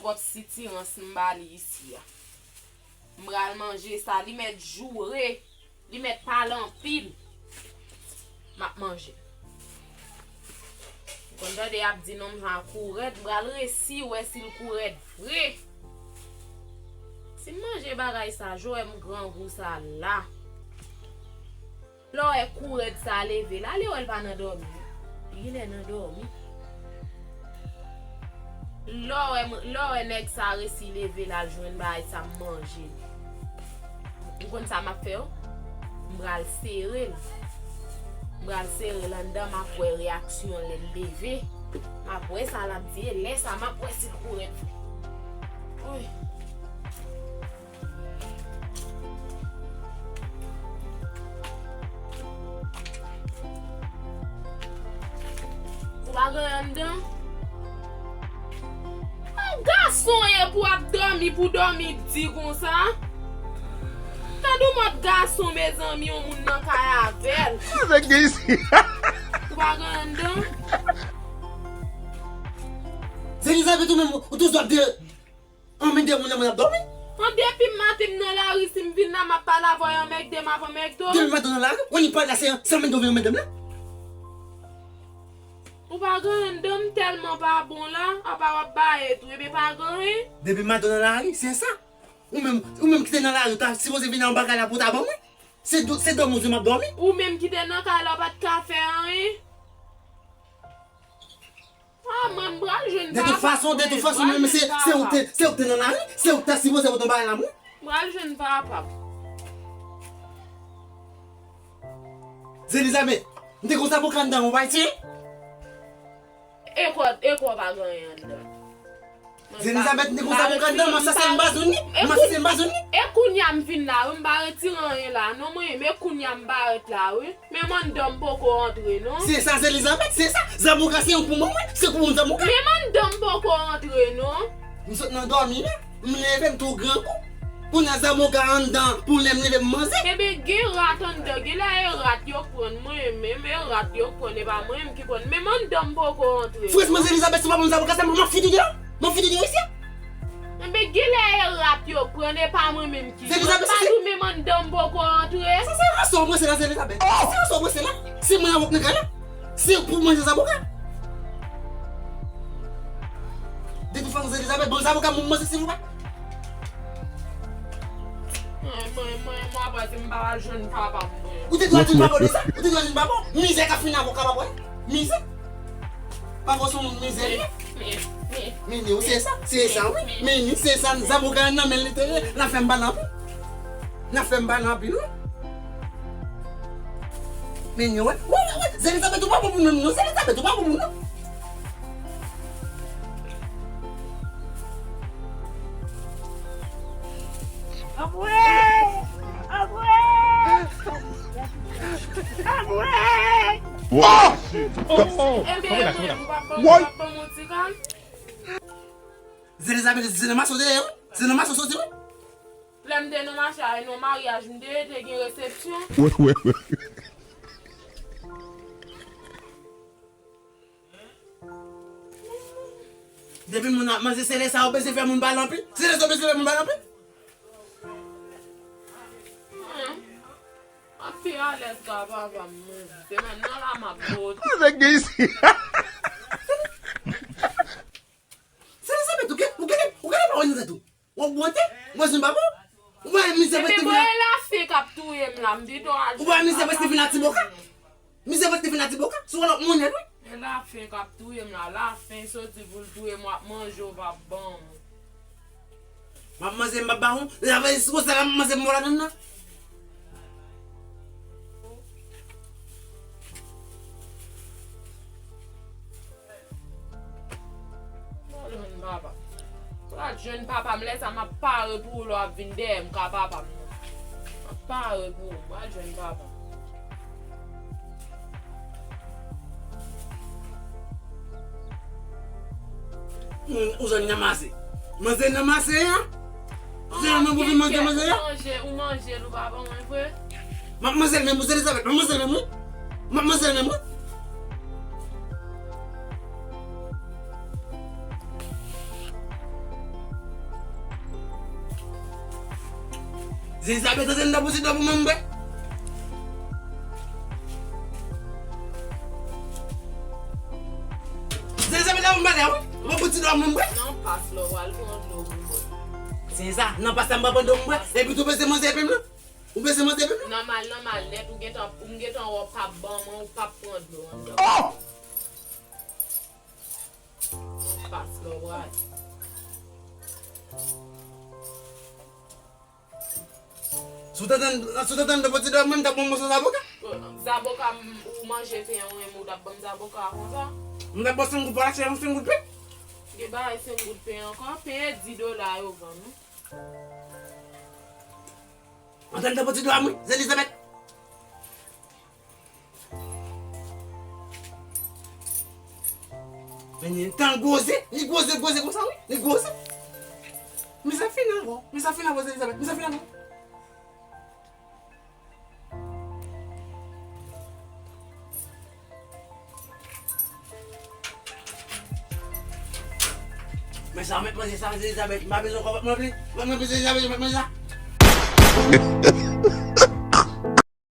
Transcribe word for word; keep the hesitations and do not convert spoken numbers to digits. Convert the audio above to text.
Twòp sitirans m ba li isi a. M pral manje sa, li mèt joure, li mèt pale anpil. M ap manje. M konn tande y ap di nonm sa kou rèd, m pral resi wè si l kou rèd vre. Si m manje bagay sa, jan w wè m grangou sa la. Lè w wè kou rèd sa leve la, li wè l pa nan dòmi. Li genlè nan dòmi. Lè w wè, lè w wè nèg sa resi leve la, l jwenn bagay sa m manje. Ou konn sa m ap fè w? M pral sere l. M pral sere l anndan, m ap wè reyaksyon l lè l leve. M ap wè sa l ap di, e lè sa m ap wè si l kou rèd vre. Oy. Ou pa gen anndan? Yon gason ye pou ap dòmi, pou dòmi di konsa? Tande yon mòd gason, mezanmi, yon moun nan kay avè l. Nèg gen isi. Ou pa gen anndan? Zelizabeth, ou menm, ou toujou ap de Anmède moun nan, moun ap dòmi. An depi maten m nan lari, si m vin la, m ap pale avè w, anmède m ap anmède w. Depi maten w nan lari, w annik pale la, se, se anmède w vin anmède m la. Ou pa gen andan, m tèlman pa bon la, apa w ap baye tou, ebyen pa gen anyen. Depi maten w nan lari, se sa. Ou menm, ou menm ki te nan lari, ou ta sipoze vin an bagay la pou w ta ban mwen. Se do-, se dòmi w di m ap dòmi. Ou menm ki te nan kay la, w pa t ka fè anyen. Ah, mwen, m pral jwenn papa m. De tout fason, de tout fason, mwen, se, se ou te, se ou te nan lari, se ou te sipoze pote yon bagay la, mwen. M pral jwenn papa m. Zelizabeth, m te konn sa pou kandan, ou pa iti? E kwa, e kwa pa gen anyen anndan. Zelizabeth, m te konn sa pou kandan, m ap sase m pa jwenn li, m ap sase m pa jwenn li. E kounye a m vin la, wi, m pa retire anyen la, non, mwen, men kounye a m parèt la, wi. Men mandan m poko antre non. Se sa, se Elizabeth, se sa. Zamoka se yon pou mwen, se pou moun Zamoka. Men mandan m poko antre non. M sot nan dòmi la, m leve, m tou grangou. Kounye a Zamoka anndan, pou lè m leve m manze. Ebyen, gen rat anndan, genlè e rat yo pran, mwen menm, e rat yo pran, e pa mwen menm ki pran. Men mandan m poko antre non. Franchman, Elizabeth, si w pa ban m Zamoka sa, m ap fouti w deyò. M ap fouti w deyò isi a. Enben, genlè e rat yo pran, e pa mwen menm ki pran. Zelizabeth, m pa di w, men mandan m poko antre. Sa se ranson w pran se la, Zelizabeth. Sa se ranson w pran se la. Se mwen avè w k nan kay la. Se pou manje Zamoka. De tout fason, Zelizabeth, ban m Zamoka, m manje, silvouplè. Mwen, mwen, mwen, mwen, apre si m pa al jwenn papa m, mwen. Ou te dwe al jwenn papa w de sa? Ou te dwe al jwenn papa w? Mizè k ap fini avè w, ka papa w? Mizè? Papa w se yon moun mizè li ye? Men, men, men. Men, men, se sa, se sa, wi. Men, men, se sa, Zamoka nan men l li te ye. L ap fè m pale anpil. L ap fè m pale anpil, wi. Men, men, wè. Wè, wè, wè. Zelizabeth, ou pa bon pou mwen, non. Zelizabeth, ou pa bon pou mwen, non. Anmwey! Anmwey! Anmwey! Wow! Oh! Ebyen, ebyen, ou pa ban, ou pa ban m yon ti kal? Zelizabeth, se nan mache w te ye, wi. Se nan mache w soti, wi. Lè m te nan mache a, e nan maryaj m te ye, te gen resepsyon. Wè, wè, wè. Depi moun ap manje, se lè sa yo bezwen fè moun pale anpil. Se lè sa yo bezwen fè moun pale anpil. Hmm. M ap pi alèz ka papa m, mwen. Se menm nan la m ap bote. Nèg gen isi. Se lè sa, men, ou gen, ou gen, ou gen pa wè nan tèt ou. W ap bwante, w ap jwenn papa w. Ou pa wè mizè prèske fin la. Ebyen, bon, e lafen k ap touye m la, m pito al jwenn papa m. Ou pa wè mizè prèske fin la, Tiboka? Mizè prèske fin la, Tiboka. Sou wè l ap monnen, wi. E lafen k ap touye m la, lafen soti pou l touye m, w ap manje, w p ap ban m. M ap manje, m p ap ba w. Lafen, si konsa la, m ap manje, m mò ladann nan. Pral jwenn papa m. Pral jwenn papa m, lè sa m ap pare pou ou lè w ap vin dèyè m ka papa m nan. M ap pare pou ou, pral jwenn papa m. Ou jwenn nan mase. Manzè nan mase a? Se yon moun pou vin manje manzè a? Ou manje, ou manje l, ou pa ban mwen vre? M ap manje l menm, wi, Elizabeth, m ap manje l menm, wi. M ap manje l menm, wi. Zélizabèt, antre anndan pou ti dlo pou mwen m bwè. Zélizabèt, la pou m pale a wi. Mwen pou ti dlo pou mwen m bwè. Nan pas la, w al pran dlo pou mwen. Se sa, nan pas la m pral pran dlo pou mwen m bwè. Epi tou peze manzè epi m nan. Ou peze manzè epi m nan. Nòmal, nòmal nèt, ou gentan, ou gentan wè w p ap ban mwen, ou p ap pran dlo anndan. Oh! Nan pas la, w al. Si w t antre, si w t antre anndan pou ti dlo mwen, m t ap ba w moso zaboka. Zaboka, m, ou manje pen an, ou menm ou t ap ban m zaboka a konsa? M t ap ba w senk goud pou w achte yon senk goud pen. Gen bagay senk goud pen ankò, pen e dis dola yo vann wi. Antre anndan pou ti dlo a mwen, Zélizabèt. Men li tan gwoze, li gwoze, gwoze konsa wi, li gwoze. Men sa fini ankò, men sa fini ankò, Zélizabèt, men sa fini ankò. Men sa, mèt manje sa, Zélizabèt, m pa bezwen kòb mwen plis. Mwen, mwen bezwen Zélizabèt, mèt manje sa.